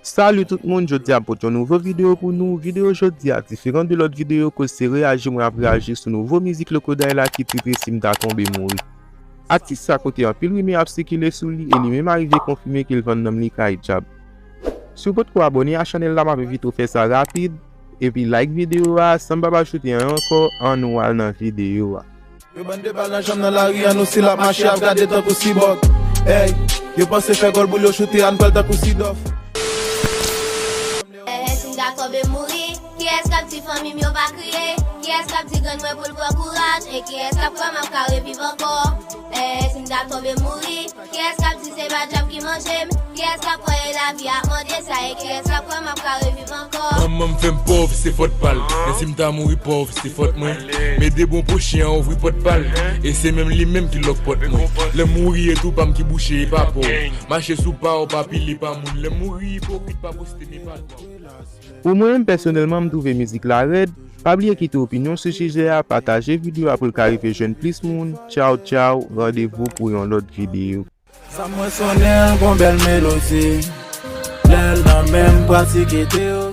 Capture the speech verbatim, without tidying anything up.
Salut tout moun, jodi a m pote yon nouvo videyo pou nou. Videyo jodi a diferan de lòt videyo koz se reyaji mwen ap reyaji sou nouvo mizik Lokoday la ki titre Si m ta tonbe mouri. Atis sa kote anpil rimè ap sikile sou li e li menm arive konfime ke l vann nanm li kay dyab. Si w potko abòne a chanèl la, m ap envite w fè sa rapid, epi like videyo a san m pa ba choute anyen ankò, ann nou al nan videyo a. Yo bann de bal nan janm nan lari an, nou si l ap mache ap gade tankou sibòk. Ey, yo panse fè gòl boul yo choute an pral tankou sidòf. Ehe, si m ta tonbe mouri, kiyès k ap di fanmi m yo pa kriye? Kiyès k ap di grann mwen pou l pran kouraj? E kiyès k ap kwè m ap ka reviv ankò? Ehe, si m ta tonbe mouri, kiyès k ap di se pa dyab ki manje m? Kiyès k ap kwè e lavi ap mande sa? E kiyès k ap kwè m ap ka reviv ankò? Manman m fè m pòv, se fòt pa l. Men si m ta mouri pòv, se fòt mwen. Men de bon pwochen an ouvri pòt pa l. E se menm li menm ki lòk pòt mwen. Lè m mouri e twou pa m ki bouche e pa pa w. Mache sou pa w, pa pile pa moun. Lè m mouri ipokrit, pa poste men pa dwa. Pou mwen menm pèsonèlman, m twouve mizik la rèd. Pa bliye kite opinyon sou sijè a, pataje videyo a pou l ka rive jwenn plis moun. Tchaw tchaw, randevou pou yon lòt videyo. Zam mwen sonnen l gon bèl melodi. Lè l nan men m pratike teori.